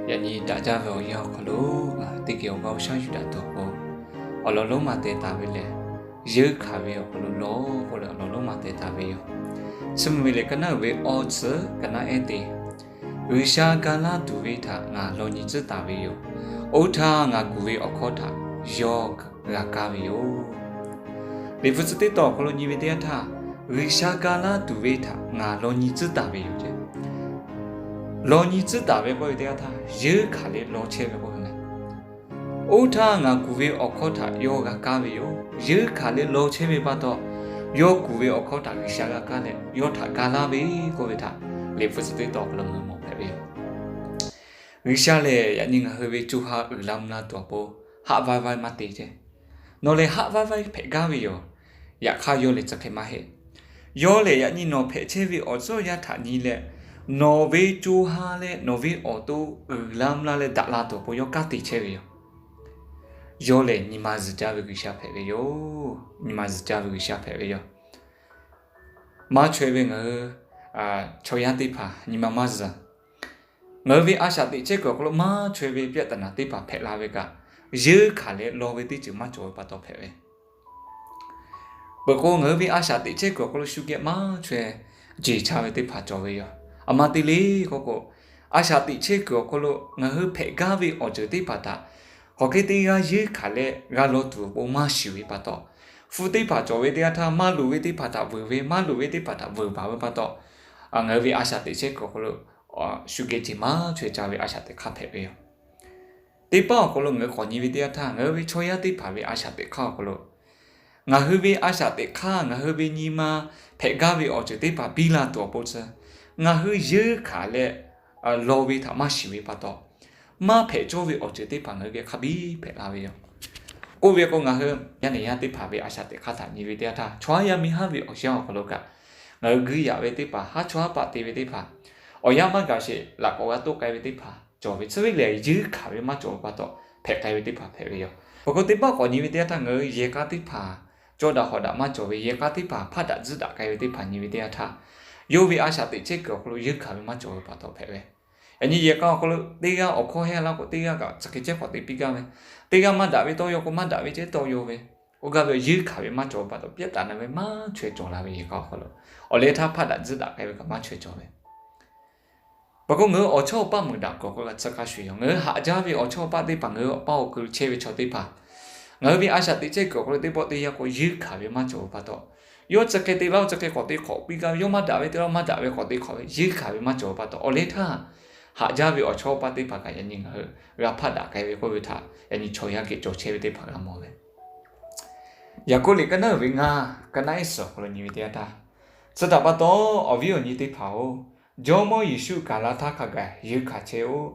Yaꞈ nyi daꞈ jaˇ ve awˬ yanˇ awˬ hk'aw lo, ngaˬ hui teˇ geh awˬ g'aˇ awˬ shaˉ yuˬ daꞈ tuˬ awˬ pon, awˬ lawn lonˉ ma teh taˍ ve lehˬ, yeunˇ hkanˍ ve awˬ hk'aw lo lawˬ k'oˆ leh awˬ lawn lonˉ ma teh taˍ ve yoˬ. Chiˇ mvuh ve liꞈ ka naˉ uiˍ ve awˇ tcuhˉ ka naˉ ehˉ te, G'uiˬsha ga laˇ tuˬ ve htaꞈ ngaˬ law nyi tcuhˉ taˍ ve yoˬ. Oˇ htaˇ ngaˬ kuˬ ve awˬ hkawˇ htaꞈ yawˇ g'a kaˇ ve yoˬ. Liꞈ hpu tcuh teˇ tawn awˬ hk'aw lo nyi ve teˇ yanˇ htaˇ, G'uiˬsha ga laˇ tuˬ ve htaꞈ ngaˬ law nyi tcuhˉ taˍ ve yoˬ tehꞈ, law nyi tcuhˉ taˍ ve k'oˆ ve teˇ yanˇ htaˇ, yeunˇ hkanˍ leh law chehˇ ve k'oˆ ve meh. Oˇ htaˇ ngaˬ kuˬ ve awˬ hkawˇ htaꞈ yawˇ g'a kaˇ ve yoˬ. Yeunˇ hkanˍ leh law chehˇ ve pa taw, yawˇ kuˬ ve awˬ hkawˇ htaꞈ G'uiˬsha g'a kaˇ leh yawˇ htaꞈ ga laˇ ve k'oˆ ve htaꞈ Liꞈ hpu tcuh teˇ tawn awˬ hk'aw lo ngaˬ hui mawˬ hpehꞈ ve yoˬ. G'uiˬsha lehˬ, yaꞈ nyi ngaˬ hui ve co ha uiˍ la mvuh la tuˬ awˬ pon haˆ vaiˇ vaiˇ maˇ te ceh. Nawˬ lehˬ haˆ vaiˇ vaiˇ hpehꞈ gaˇ ve yoˬ. Yaꞈ hk'aˇ yawˇ lehˬ chi hk'e maˇ heˆ. Yawˇ lehˬ yaꞈ nyi nawˬ hpehꞈ chehˇ ve awˬ tcuhˉ awˬ yanˇ htaꞈ nyi leh, nawˬ ve co ha leh nawˬ ve awˬ to uiˍ la mvuh la leh daꞈ la tuˬ awˬ pon yawˇ kanˉ te chehˇ ve yoˬ. Yawˇ lehˬ nyi ma zuhˬ jaˇ ve G'uiˬsha hpehꞈ ve yoˬ. Nyi ma zuhˬ jaˇ ve G'uiˬsha hpehꞈ ve yoˬ. Maˇ chaweh ve ngaˬ hui chaw yaˇ teˇ hpaˍ nyi ma maˇ zuhˬ. Ngaˬ hui ve a shaꞈ teꞈ chehˇ kuiˬ awˬ hk'aw lo maˇ chaweh ve ပြဿနာ teˇ hpaˍ hpehꞈ la ve kaꞈ, yeunˇ hkanˍ leh law ve teˇ ceuˬ maˇ cawˬ ve pa taw hpehꞈ ve. Peuˬ k'o, ngaˬ hui ve a shaꞈ teꞈ chehˇ kuiˬ awˬ hk'aw lo shu geh maˇ chaweh jeˬ cha ve teˇ hpaˍ cawˬ ve yoˬ. A ma te le k'oˆ k'o, a shaꞈ teꞈ chehˇ kuiˬ awˬ hk'aw lo ngaˬ hui hpehꞈ gaˇ ve awˬ ceuˬ teˇ hpaˍ htaꞈ hk'aˬ hk'e te g'a yeunˇ hkanˍ leh g'a law tuˬ awˬ pon maˇ shiˍ ve pa taw, hpu teˇ hpaˍ cawˬ ve teˇ yanˇ htaˇ maˇ loˍ ve teˇ hpaˍ htaꞈ veuꞈ ve, maˇ loˍ ve teˇ hpaˍ htaꞈ veuꞈ baˬ ve pa taw, ngaˬ hui ve a shaꞈ teꞈ chehˇ kuiˬ awˬ hk'aw lo shu geh jeˬ maˇ chaweh ca ve a shaꞈ teꞈ hk'aˇ hpehꞈ ve yoˬ. Teˇ paˆ awˬ hk'aw lo ngaˬ hui k'awꞈ nyi ve teˇ yanˇ htaˇ, ngaˬ hui ve chaw yaˇ teˇ hpaˍ ve a shaꞈ teꞈ hk'aˇ awˬ hk'aw lo, ngaˬ hui ve a shaꞈ teꞈ hk'aˇ ngaˬ hui ve nyi ma hpehꞈ gaˇ ve awˬ ceuˬ teˇ hpaˍ biˇ la tuˬ awˬ pon chi, ngaˬ hui yeunˇ hkanˍ leh law ve htaꞈ maˇ shiˍ ve pa taw, maˇ hpehꞈ cawˇ ve awˬ ceuˬ teˇ hpaˍ ngaˬ hui geh hk'a biˇ hpehꞈ la ve yoˬ. K'oˆ ve k'o, ngaˬ hui yaˇ nehˬ yaˇ teˇ hpaˍ ve a shaꞈ teꞈ hk'aˇ htaꞈ nyi ve teˇ yanˇ htaˇ, chaw yaˇ miˇ haˉ ve awˬ yanˇ awˬ hk'aw lo kaꞈ, ngaˬ hui guiˇ yaꞈ ve teˇ hpaˍ, haˉ chawˇ haˉ paˆ te ve teˇ hpaˍ, awˬ yanˇ maˇ gaˬ sheˍ laꞈ k'awꞈ g'a toˆ k'ai ve teˇ hpaˍ cawˬ ve, chi ve lehˬ yeunˇ hkanˍ ve maˇ cawˬ ve pa taw hpehꞈ k'ai ve teˇ hpaˍ hpehꞈ ve yoˬ. Peuˬ k'o, teˇ paˆ k'awꞈ nyi ve teˇ yanˇ htaˇ, ngaˬ hui yehˬ k'a teˇ hpaˍ cawˇ daꞈ hawˍ daꞈ maˇ cawˬ ve, yehˬ k'a teˇ hpaˍ hpaˆ daꞈ tzuhˇ daꞈ k'ai ve teˇ hpaˍ nyi ve teˇ yanˇ htaˇ, yawˇ ve a shaꞈ teꞈ chehˇ kuiˬ awˬ hk'aw lo yeunˇ hkanˍ ve maˇ cawˬ ve pa taw hpehꞈ ve. Yaꞈ nyi yehˬ k'a awˬ hk'aw lo teˇ g'aˇ awˬ hkawˇ hehˇ la k'o, teˇ g'aˇ kaꞈ chi hk'e ceh k'awꞈ te piˇ gaˇ ve, teˇ g'aˇ maˇ daꞈ ve tawˇ yaw k'o, maˇ daꞈ ve ceh tawˇ yaw ve, oˇ gaˇ ve yeunˇ hkanˍ ve maˇ cawˬ ve pa taw ပြဿနာ ve maˇ chaweh cawˬ la ve yehˬ k'a awˬ hk'aw lo, awˬ leh htaˇ hpaˆ daꞈ tzuhˇ daꞈ k'ai ve kaꞈ maˇ chaweh cawˬ ve. Peuˬ k'o, ngaˬ hui awˬ chawˇ awˬ paˆ meuˍ daꞈ kuiˬ awˬ hk'aw lo kaꞈ tcuh hk'a shuˍ yoˬ. Ngaˬ hui haꞈ jaˇ ve awˬ chawˇ awˬ paˆ teˇ hpaˍ, ngaˬ hui awˬ paˇ awˬ kui lo chehˇ ve chaw teˇ hpaˍ, ngaˬ hui ve a shaꞈ teꞈ chehˇ kuiˬ awˬ hk'aw lo teˇ pawˆ teˇ yanˇ k'o yeunˇ hkanˍ ve maˇ cawˬ ve pa taw, yawˇ chi hk'e te laˇ, chi hk'e k'awꞈ te hk'awꞈ piˇ gaˇ ve, yawˇ maˇ daꞈ ve te laˇ, maˇ daꞈ ve k'awꞈ te hk'awꞈ ve, yeunˇ hkanˍ ve maˇ cawˬ ve pa taw, awˬ leh htaˇ haꞈ jaˇ ve awˬ chawˇ awˬ paˆ teˇ hpaˍ kaꞈ yaꞈ nyi ngaˬ hui g'a hpaˆ daꞈ k'ai ve k'oˆ ve htaꞈ yaꞈ nyi chaw yaˇ geh cawˬ chehˇ ve teˇ hpaˍ g'a mawˬ ve. Yaˍkoˆ liꞈ ka naˉ uiˍ ve ngaˇ, ka naˉ iˉ suhˍ awˬ hk'aw lo nyi ve teˇ yanˇ htaˇ, chi htaꞈ pa taw awˬ viˉ awˬ nyi teˇ hpaˍ-oˬ, Jawˇmawˇ Yeˍsuˆ gaˬ la htaˇ hk'a gaˬ yeunˇ hkanˍ chehˇ-oˆ.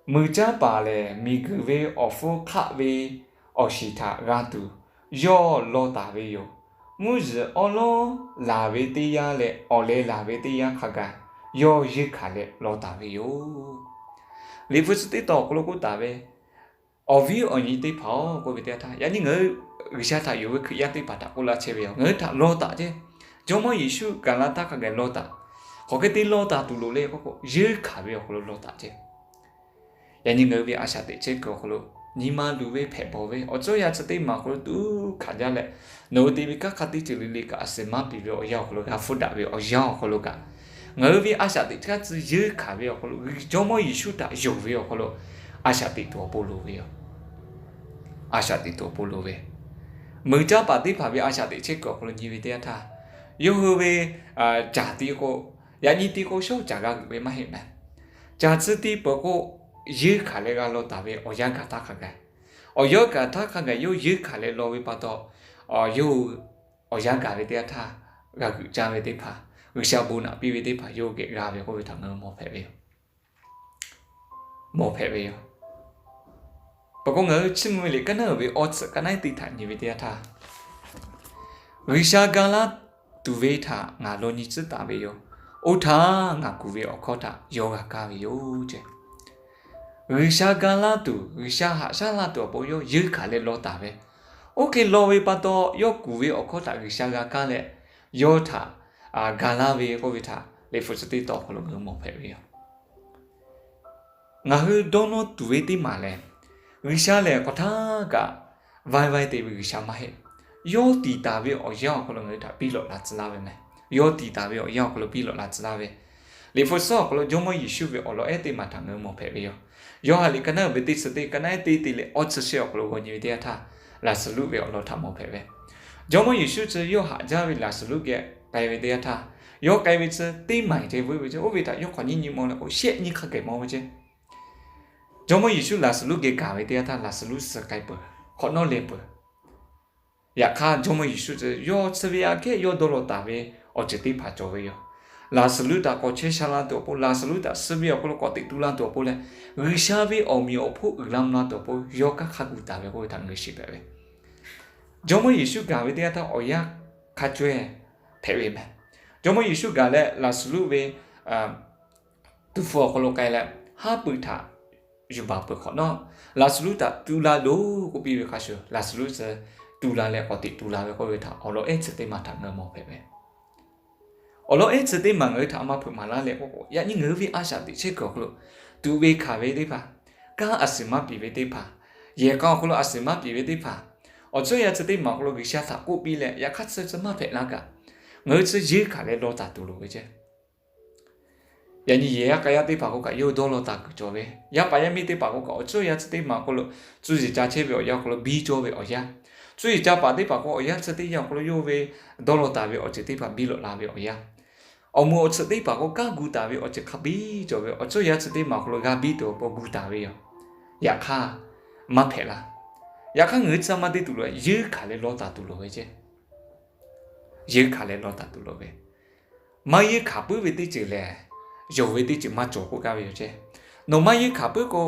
Muiˬ caˇ paˍ lehˬ, miˬguiˬ ve awˬ hpfuhˇ hk'aˆ ve awˬ shiˍ htaꞈ g'a tuˬ yawˇ law taˍ ve yoˬ. Mvuhˇ zuhˬ awˉ lawˉ laˬ ve teˇ yanˇ leh awˬ leh laˬ ve teˇ yanˇ hk'a gaˬ yawˇ yeunˇ hkanˍ leh law taˍ ve yoˬ. Liꞈ hpu chi teˇ tawn awˬ hk'aw lo k'oˆ taˍ ve, awˬ viˉ awˬ nyi teˇ hpaˍ-oˬ k'oˆ ve teˇ yanˇ htaˇ, yaꞈ nyi ngaˬ hui G'uiˬsha htaꞈ yonˍ ve Hkriꞈ yaˇ teˇ hpaˍ htaꞈ k'oˆ laˇ chehˇ ve yoˬ. Ngaˬ hui htaꞈ law taˍ ceh. Jawˇmawˇ Yeˍsuˆ gaˬ la htaˇ hk'a gaˬ law taˍ. Hk'aˬ hk'e te law taˍ tuˬ loˍ le k'oˆ k'o, yeunˇ hkanˍ ve awˬ hk'aw lo law taˍ ceh. Yaꞈ nyi ngaˬ hui ve a shaꞈ teꞈ chehˇ kuiˬ awˬ hk'aw lo nyi ma luˬ ve hpehꞈ bawˬ ve awˬ tcuhˉ yanˇ chi teˇ maˬ awˬ hk'aw lo tuˉ hkanˍ jaˇ leh, nawˬ hui te ve kanˉ hk'a teˇ ceuˬ le le kaꞈ a suhˍ maˇ piˍ ve awˬ yanˇ awˬ hk'aw lo g'a hpfuhˇ daꞈ ve awˬ yanˇ awˬ hk'aw lo kaꞈ, ngaˬ hui ve a shaꞈ teꞈ hk'aˇ tcuh yeunˇ hkanˍ ve awˬ hk'aw lo Jawˇmawˇ Yeˍsuˆ htaꞈ yonˍ ve awˬ hk'aw lo a shaꞈ teꞈ tuˬ awˬ pon loˍ ve yoˬ. A shaꞈ teꞈ tuˬ awˬ pon loˍ ve, muiˬ caˇ paˍ teˇ hpaˍ ve a shaꞈ teꞈ chehˇ kuiˬ awˬ hk'aw lo nyi ve teˇ yanˇ htaˇ, yawˇ hui ve caˬ ti k'o, yaꞈ nyi ti k'o shawˉ caˬ g'a g'euꞈ ve maˇ heˆ meh. Caˬ tcuh ti peuˬ k'o, yeunˇ hkanˍ leh g'a law taˍ ve awˬ yanˇ gaˬ htaˇ hk'a gaˬ, awˬ yanˇ gaˬ htaˇ hk'a gaˬ yawˇ yeunˇ hkanˍ leh law ve pa taw, yawˇ hui awˬ yanˇ gaˬ ve teˇ yanˇ htaˇ g'a g'euꞈ caˇ ve teˇ hpaˍ, G'uiˬsha bon naꞈ piˇ ve teˇ hpaˍ yawˇ hui geh g'a ve k'oˆ ve htaꞈ ngaˬ hui mawˬ hpehꞈ ve yoˬ. Mawˬ hpehꞈ ve yoˬ. Peuˬ k'o, ngaˬ hui Chiˇ mvuh ve liꞈ ka naˉ uiˍ ve awˇ tcuhꞈ ka naˉ iˉ teˇ htaꞈ nyi ve teˇ yanˇ htaˇ, G'uiˬsha ga laˇ tuˬ ve htaꞈ ngaˬ law nyi tcuhˉ taˍ ve yoˬ. Oˇ htaˇ ngaˬ kuˬ ve awˬ hkawˇ htaꞈ yawˇ g'a kaˇ ve yoˬ ce. G'uiˬsha ga laˇ tuˬ, G'uiˬsha haꞈ shaˉ laˇ tuˬ awˬ pon yawˇ yeunˇ hkanˍ leh law taˍ ve. Oˇ hk'e law ve pa taw, yawˇ kuˬ ve awˬ hkawˇ htaꞈ G'uiˬsha g'a kaˇ leh, yawˇ htaꞈ ga laˇ ve k'oˆ ve htaꞈ Liꞈ hpu chi teˇ tawn awˬ hk'aw lo ngaˬ hui mawˬ hpehꞈ ve yoˬ. Ngaˬ hui dawˇ nawˇ tuˬ ve teˇ maˬ lehˬ, G'uiˬsha lehˬ hk'aˬ htaˇ kaꞈ vaiˇ vaiˇ te ve G'uiˬsha maˇ heˆ. Yawˇ tiˍ taˍ ve awˬ yanˇ awˬ hk'aw lo ngaˬ hui htaꞈ piˇ lawꞈ la tcuh laˇ ve meh. Yawˇ tiˍ taˍ ve awˬ yanˇ awˬ hk'aw lo piˇ lawꞈ la tcuh laˇ ve, Liꞈ hpu suhˉ awˬ hk'aw lo Jawˇmawˇ Yeˍsuˆ ve awˬ lawn ehˉ teˇ maˬ htaꞈ ngaˬ hui mawˬ hpehꞈ ve yoˬ. Yoˇhanˬ liꞈ ka naˉ uiˍ ve teˇ chi teˇ, ka naˉ ehˉ teˇ te leh awˇ chi shehˆ awˬ hk'aw lo g'aw nyi ve teˇ yanˇ htaˇ, Laˍzaˍruˆ ve awˬ lawn htaꞈ mawˬ hpehꞈ ve. Jawˇmawˇ Yeˍsuˆ chi yawˇ haꞈ jaˇ ve Laˍzaˍruˆ geh k'ai ve teˇ yanˇ htaˇ, yawˇ k'ai ve chi teˇ maˬ ceh veuˆ ve ceˇ. Oˇ ve htaꞈ yawˇ hk'awꞈ nyiˇ nyi maw leh k'o, shehˆ nyiˇ hk'a geh maw ve ceˇ. Jawˇmawˇ Yeˍsuˆ Laˍzaˍruˆ geh gaˬ ve teˇ yanˇ htaˇ, Laˍzaˍruˆ suh k'ai peuˬ, hk'awꞈ nawˉ leh peuˬ. Yaꞈ hk'aˇ, Jawˇmawˇ Yeˍsuˆ chi yawˇ chi ve aꞈ kehˉ yawˇ dawˇ law taˍ ve awˬ ceuˬ teˇ hpaˍ cawˬ ve yoˬ. Laˍzaˍruˆ htaꞈ k'awꞈ chehˇ sha la tuˬ awˬ pon, Laˍzaˍruˆ htaꞈ suh ve awˬ hk'aw lo k'awꞈ teꞈ tu la tuˬ awˬ pon leh, G'uiˬsha ve awˬ meꞈ awˬ hponˇ uiˍ la mvuh la tuˬ awˬ pon yawˇ kanˉ hk'aˇ gu taˍ ve k'oˆ ve htaꞈ ngaˬ hui shiˍ hpehꞈ ve. Jawˇmawˇ Yeˍsuˆ gaˬ ve teˇ yanˇ htaˇ awˬ yanˇ hk'a caweh hpehꞈ ve meh. Jawˇmawˇ Yeˍsuˆ gaˬ leh Laˍzaˍruˆ ve tuˍ hpfuh awˬ hk'aw lo k'ai leh, haˉ pui htaꞈ yuˬ baˬ peuˬ hk'awꞈ nawˉ, Laˍzaˍruˆ htaꞈ tu la loˬ k'oˆ piˇ ve hk'a shuˍ, Laˍzaˍruˆ suh tu la leh k'awꞈ teꞈ tu la ve k'oˆ ve htaꞈ awˬ lawn ehˉ chi teˇ maˬ htaꞈ ngaˬ hui mawˬ hpehꞈ ve. Awˬ lawn ehˉ chi teˇ maˬ ngaˬ hui htaꞈ a ma hpeuꞈ maˍ laˇ leh k'oˆ k'o, yaꞈ nyi ngaˬ hui ve a shaꞈ teꞈ chehˇ kuiˬ awˬ hk'aw lo tuꞈ ve hkanˍ ve teˇ hpaˍ, kanˉ a suhˍ maˇ piˍ ve teˇ hpaˍ, yehˬ k'a awˬ hk'aw lo a suhˍ maˇ piˍ ve teˇ hpaˍ, awˬ tcuhˇ yaˇ chi teˇ maˬ awˬ hk'aw lo G'uiˬsha htaꞈ k'oˆ piˇ leh yaꞈ hk'aˇ tcuh tcuh maˇ hpehꞈ la kaꞈ, ngaˬ hui tcuh yeunˇ hkanˍ leh law taˍ tuˬ loˍ ve ceˇ. Yaꞈ nyi yehˬ yaˇ k'a yaˇ teˇ hpaˍ k'o kaꞈ yawˇ dawˇ law taˍ kuiˬ cawˬ ve, yaˇ paˍ yaˇ miˇ teˇ hpaˍ k'o kaꞈ awˬ tcuhˇ yaˇ chi teˇ maˬ awˬ hk'aw lo tcuh yiˍ ca chehˇ ve awˬ yanˇ awˬ hk'aw lo biˇ cawˇ ve awˬ yanˇ, tcuh yiˍ ca paˍ teˇ hpaˍ k'o awˬ yanˇ chi teˇ yanˇ awˬ hk'aw lo yawˇ ve dawˇ law taˍ ve awˬ ceuˬ teˇ hpaˍ biˇ lawꞈ la ve awˬ yanˇ, awˬ moˍ awˬ tsuhꞈ teˇ hpaˍ k'o kanˉ gu taˍ ve awˬ ceuˬ hk'a biˇ cawˬ ve, awˬ tcuhˇ yaˇ chi teˇ maˬ awˬ hk'aw lo g'a biˇ tuˬ awˬ pon gu taˍ ve yoˬ. Yaꞈ hk'aˇ, maˇ hpehꞈ la. Yaꞈ hk'aˇ, ngaˬ hui tcuh maˇ te tuˬ loˍ, yeunˇ hkanˍ leh law taˍ tuˬ loˍ ve ceˇ. Yeunˇ hkanˍ leh law taˍ tuˬ loˍ ve. Maˇ yeunˇ hkanˍ puiˉ ve teˇ ceuˬ lehˬ, yonˍ ve teˇ ceuˬ maˇ cawˬ k'oˆ gaˇ ve yoˬ ceˇ. Nawˬ maˇ yeunˇ hkanˍ puiˉ k'o,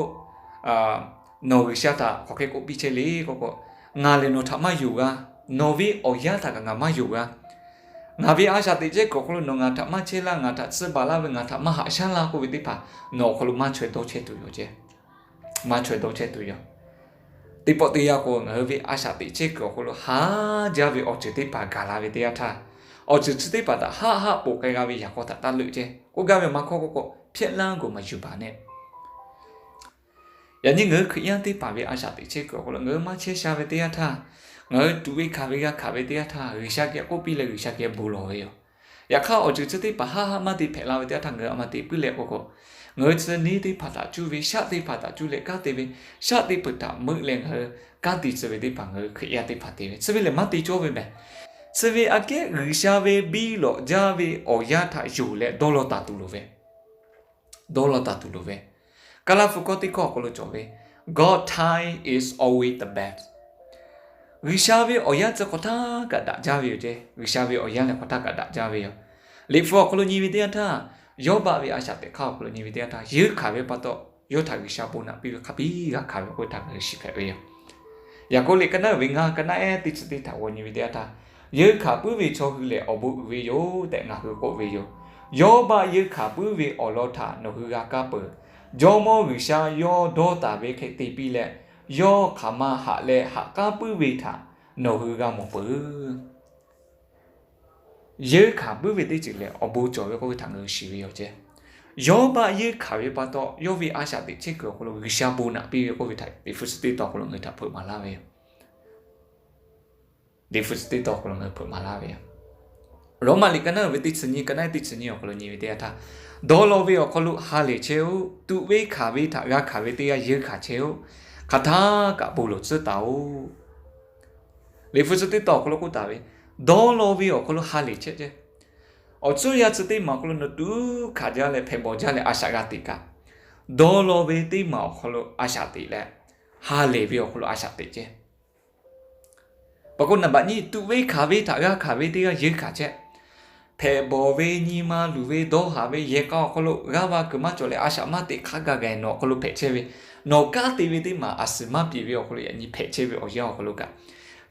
nawˬ G'uiˬsha htaꞈ hk'aˬ hk'e k'oˆ piˇ chehˇ le k'oˆ k'o, ngaˬ lehˬ nawˬ htaꞈ maˇ yonˍ g'a. Nawˬ ve awˬ yanˇ htaꞈ kaꞈ ngaˬ maˇ yonˍ g'a. Ngaˬ ve a shaꞈ teꞈ chehˇ kuiˬ awˬ hk'aw lo nawˬ ngaˬ htaꞈ maˇ chehˇ laˇ, ngaˬ htaꞈ tcuh baˬ laˇ ve, ngaˬ htaꞈ maˇ haꞈ shaˉ laˇ k'oˆ ve teˇ hpaˍ nawˬ awˬ hk'aw lo maˇ chaweh dawˇ chehˇ tuˬ yoˬ ceˇ. Maˇ chaweh dawˇ chehˇ tuˬ yoˬ. Teˇ pawˆ teˇ yanˇ k'o, ngaˬ hui ve a shaꞈ teꞈ chehˇ kuiˬ awˬ hk'aw lo haˉ jaˇ ve awˬ ceuˬ teˇ hpaˍ gaˬ la ve teˇ yanˇ htaˇ, awˬ ceuˬ chi teˇ hpaˍ htaꞈ haˆ haˆ poˬ k'ai g'a ve yaꞈ k'aw htaꞈ taˇ leuˆ ceˇ. K'oˆ gaˇ ve maˇ hkawˇ k'oˆ k'o, ဖျက်လမ်းကို မယူပါနဲ့. Yaꞈ nyi ngaˬ hui Hkriꞈ yaˇ teˇ hpaˍ ve a shaꞈ teꞈ chehˇ kuiˬ awˬ hk'aw lo ngaˬ hui maˇ chehˇ sha ve teˇ yanˇ htaˇ, ngaˬ hui tuꞈ ve hkanˍ ve g'a hkanˍ ve teˇ yanˇ htaˇ, G'uiˬsha geh k'oˆ piˇ leh G'uiˬsha geh bon lawˬ ve yoˬ. Yaꞈ hk'aˇ, awˬ ceuˬ chi teˇ hpaˍ haˆ haˆ maˇ te hpehꞈ la ve teˇ yanˇ htaˇ ngaˬ hui a ma te puiˉ leh k'oˆ k'o, ngaˬ hui chi neˇ teˇ hpaˍ htaꞈ cuˇ ve, shaˆ teˇ hpaˍ htaꞈ cuˇ leh kanˉ te ve, shaˆ teˇ peuˬ htaꞈ meuˆ leh ngaˬ hui kanˉ te tcuh ve teˇ hpaˍ ngaˬ hui Hkriꞈ yaˇ teˇ hpaˍ te ve, chi ve lehˬ maˇ te cawˇ ve meh. Chi ve aꞈ kehˉ G'uiˬsha ve biˇ lawꞈ jaˇ ve awˬ yanˇ htaꞈ yonˍ leh dawˇ law taˍ tuˬ loˍ ve. Dawˇ law taˍ tuˬ loˍ ve. Kaˇlaˇ hpu hkawˇ teˇ hkawˇ awˬ hk'aw lo cawˬ ve, God's time is always the best. G'uiˬsha ve awˬ yanˇ tcuh hk'awꞈ htaˇ kaꞈ daꞈ jaˇ ve yoˬ ceˇ. G'uiˬsha ve awˬ yanˇ lehˬ hk'awꞈ htaˇ kaꞈ daꞈ jaˇ ve yoˬ. Liꞈ hpu awˬ hk'aw lo nyi ve teˇ yanˇ htaˇ, Yawˇbaˆ ve a shaꞈ teꞈ hk'aˇ awˬ hk'aw lo nyi ve teˇ yanˇ htaˇ, yeunˇ hkanˍ ve pa taw, yawˇ htaꞈ G'uiˬsha bon naꞈ piˇ ve hk'a biˇ g'a hkanˍ ve k'oˆ ve htaꞈ ngaˬ hui shiˍ hpehꞈ ve yoˬ. Yaˍkoˆ liꞈ ka naˉ uiˍ ve ngaˇ, ka naˉ ehˉ teˇ chi teˇ htaꞈ g'aw nyi ve teˇ yanˇ htaˇ, yeunˇ hkanˍ puiˉ ve chaw hui lehˬ awˬ bon uiˍ ve yoˬ tehꞈ ngaˬ hui k'oˆ ve yoˬ. Yawˇbaˆ yeunˇ hkanˍ puiˉ ve awˬ lawn htaꞈ nawˬ hui g'a kaˇ peuˬ. Jawˇmawˇ G'uiˬsha yawˇ dawˇ taˍ ve hk'e te piˇ leh, yawˇ hk'aˬ ma haꞈ leh haꞈ k'aˉ puiˉ ve htaꞈ nawˬ hui g'a mawˬ peuˬ. Yeunˇ hkanˍ puiˉ ve teˇ ceuˬ lehˬ awˬ bon cawˬ ve k'oˆ ve htaꞈ ngaˬ hui shiˍ ve yoˬ ceˇ. Yawˇbaˆ yeunˇ hkanˍ ve pa taw, yawˇ ve a shaꞈ teꞈ chehˇ kuiˬ awˬ hk'aw lo G'uiˬsha bon naꞈ piˇ ve k'oˆ ve htaꞈ Liꞈ hpu chi teˇ tawn awˬ hk'aw lo ngaˬ hui htaꞈ hpeuꞈ maˍ laˇ ve yoˬ. Liꞈ hpu chi teˇ tawn awˬ hk'aw lo ngaˬ hui hpeuꞈ maˍ laˇ ve yoˬ. Roˉmaꞈ liꞈ ka naˉ uiˍ ve teˇ chi nyi, ka naˉ ehˉ teˇ chi nyi awˬ hk'aw lo nyi ve teˇ yanˇ htaˇ, dawˇ law ve awˬ hk'aw lo ha lehˬ chehˇ-oˆ. Tuꞈ ve hkanˍ ve htaꞈ g'a hkanˍ ve teˇ g'aˇ yeunˇ hkanˍ chehˇ-oˆ. Hk'aˬ htaˇ kaꞈ bon lawˬ tcuhˉ taˍ-oˆ. Liꞈ hpu chi teˇ tawn awˬ hk'aw lo k'oˆ taˍ ve, dawˇ law ve awˬ hk'aw lo ha lehˬ chehˇ ceˇ. Awˬ tcuhˇ yaˇ chi teˇ maˬ awˬ hk'aw lo nawˬ tuꞈ hkanˍ jaˇ leh hpehꞈ bawˬ jaˇ leh a shaꞈ g'a teꞈ kaꞈ, dawˇ law ve teˇ maˬ awˬ hk'aw lo a shaꞈ teꞈ leh, ha lehˬ ve awˬ hk'aw lo a shaꞈ teꞈ ceˇ. Peuˬ k'o, naˍ baꞈ nyi tuꞈ ve hkanˍ ve htaꞈ g'a hkanˍ ve teˇ g'aˇ yeunˇ hkanˍ chehˇ. Hpehꞈ bawˬ ve, nyi ma luˬ ve, dawˇ haˍ ve, yehˬ k'a awˬ hk'aw lo g'aˇ va kuiˬ maˇ cawˬ leh a shaꞈ maˇ teꞈ hk'aˇ gaˬ gaˬ nawˬ awˬ hk'aw lo hpehꞈ chehˇ ve, nawˬ kanˉ te ve teˇ maˬ a suhˍ maˇ piˍ ve awˬ hk'aw lo yaꞈ nyi hpehꞈ chehˇ ve awˬ yanˇ awˬ hk'aw lo kaꞈ,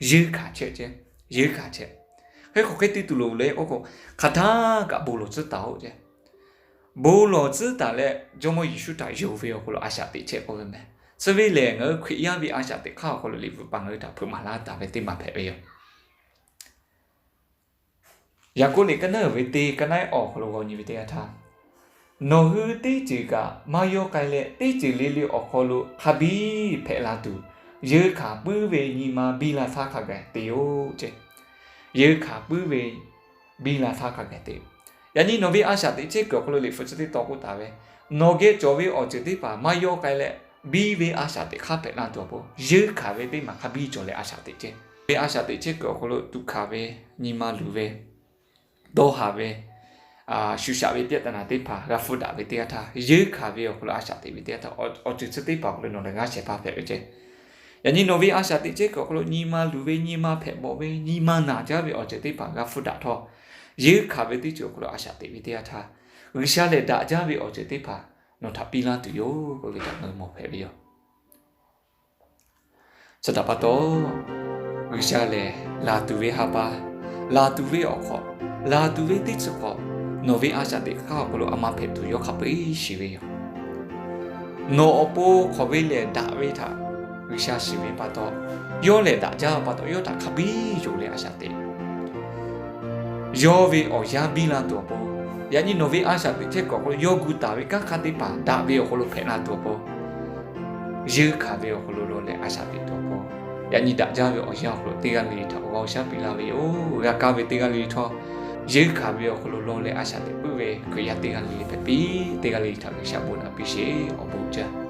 yeunˇ hkanˍ chehˇ ceˇ. Yeunˇ hkanˍ chehˇ. Hk'e k'o hk'e te tuˬ loˍ le k'oˆ k'o, hk'aˬ htaˇ kaꞈ bon lawˬ tcuhˉ taˍ-oˆ ceˇ. Bon lawˬ tcuhˉ taˍ leh Jawˇmawˇ Yeˍsuˆ htaꞈ yonˍ ve awˬ hk'aw lo a shaꞈ teꞈ chehˇ k'oˆ ve meh. Chi ve lehˬ, ngaˬ hui Hkriꞈ yaˇ ve a shaꞈ teꞈ hk'aˇ awˬ hk'aw lo Liꞈ hpu pa ngaˬ hui htaꞈ hpeuꞈ maˍ laˇ taˍ ve teˇ maˬ hpehꞈ ve yoˬ. Yaˍkoˆ liꞈ ka naˉ uiˍ ve teˇ, ka naˉ ehˉ awˬ hk'aw lo g'aw nyi ve teˇ yanˇ htaˇ, Nawˬ hui teˇ ceuˬ kaꞈ maˇ yawˇ k'ai leh, teˇ ceuˬ le le awˬ hk'aw lo hk'a biˇ hpehꞈ la tuˬ, yeunˇ hkanˍ puiˉ ve nyi ma biˇ la htaˇ hk'a gaˬ te yoˬ ceˇ. Yeunˇ hkanˍ puiˉ ve biˇ la htaˇ hk'a gaˬ te. Yaꞈ nyi nawˬ ve a shaꞈ teꞈ chehˇ kuiˬ awˬ hk'aw lo Liꞈ hpu chi teˇ tawn k'oˆ taˍ ve, nawˬ geh cawˬ ve awˬ ceuˬ teˇ hpaˍ maˇ yawˇ k'ai leh, biˇ ve a shaꞈ teꞈ hk'aˇ hpehꞈ la tuˬ awˬ pon, yeunˇ hkanˍ ve teˇ maˬ hk'a biˇ cawˬ leh a shaꞈ teꞈ ceˇ. Ve a shaꞈ teꞈ chehˇ kuiˬ awˬ hk'aw lo tuꞈ hkanˍ ve, nyi ma luˬ ve, dawˇ haˍ ve, shu shaꞈ ve ပြဿနာ teˇ hpaˍ g'a hpfuhˇ daꞈ ve teˇ yanˇ htaˇ, yeunˇ hkanˍ ve awˬ hk'aw lo a shaꞈ teꞈ ve teˇ yanˇ htaˇ, awˬ ceuˬ chi teˇ hpaˍ awˬ hk'aw lo nawˬ lehˬ g'aˇ shehˍ hpaˇ hpehꞈ ve ceˇ. Yaꞈ nyi nawˬ ve a shaꞈ teꞈ chehˇ kuiˬ awˬ hk'aw lo nyi ma luˬ ve, nyi ma hpehꞈ bawˬ ve, nyi ma naˬ jaˇ ve awˬ ceuˬ teˇ hpaˍ g'a hpfuhˇ daꞈ htawˇ, yeunˇ hkanˍ ve teˇ ceuˬ awˬ hk'aw lo a shaꞈ teꞈ ve teˇ yanˇ htaˇ, G'uiˬsha lehˬ daꞈ jaˇ ve awˬ ceuˬ teˇ hpaˍ nawˬ htaꞈ piˇ laˇ tuˬ yoˬ k'oˆ ve htaꞈ ngaˬ hui mawˬ hpehꞈ ve yoˬ. Chi htaꞈ pa taw, G'uiˬsha lehˬ laˬ tuˬ ve ha pa, laˬ tuˬ ve awˬ hk'awꞈ, laˬ tuˬ ve teˇ chi hk'awꞈ, nawˬ ve a shaꞈ teꞈ hk'aˇ awˬ hk'aw lo a ma hpehꞈ tuˬ yawˇ hk'a peu-eˬ shiˍ ve yoˬ. Nawˬ awˬ pon hk'awꞈ ve lehˬ daꞈ ve htaꞈ G'uiˬsha shiˍ ve pa taw, yawˇ lehˬ daꞈ jaˇ ve pa taw, yawˇ htaꞈ hk'a biˇ yonˍ leh a shaꞈ teꞈ yawˇ ve awˬ yanˇ biˇ la tuˬ awˬ pon, yaꞈ nyi nawˬ ve a shaꞈ teꞈ chehˇ kuiˬ awˬ hk'aw lo yawˇ gu taˍ ve kanˉ hk'aˇ teˇ hpaˍ daꞈ ve awˬ hk'aw lo hpehꞈ la tuˬ awˬ pon, yeunˇ hkanˍ ve awˬ hk'aw lo law leh a shaꞈ teꞈ tuˬ awˬ pon, yaꞈ nyi daꞈ jaˇ ve awˬ yanˇ awˬ hk'aw lo teˇ g'aˇ le le htaꞈ awˬ g'aˇ awˬ shaˉ piˇ laˇ ve yoˬ. G'a kaˇ ve teˇ g'aˇ le le htawˇ, yeunˇ hkanˍ ve awˬ hk'aw lo law leh a shaꞈ teꞈ puiˉ ve Hkriꞈ yaˇ teˇ g'aˇ le le hpehꞈ piˇ. Teˇ g'aˇ le le htaꞈ G'uiˬsha bon naꞈ piˇ sheˍ. Awˬ bon uiˍ jaˇ.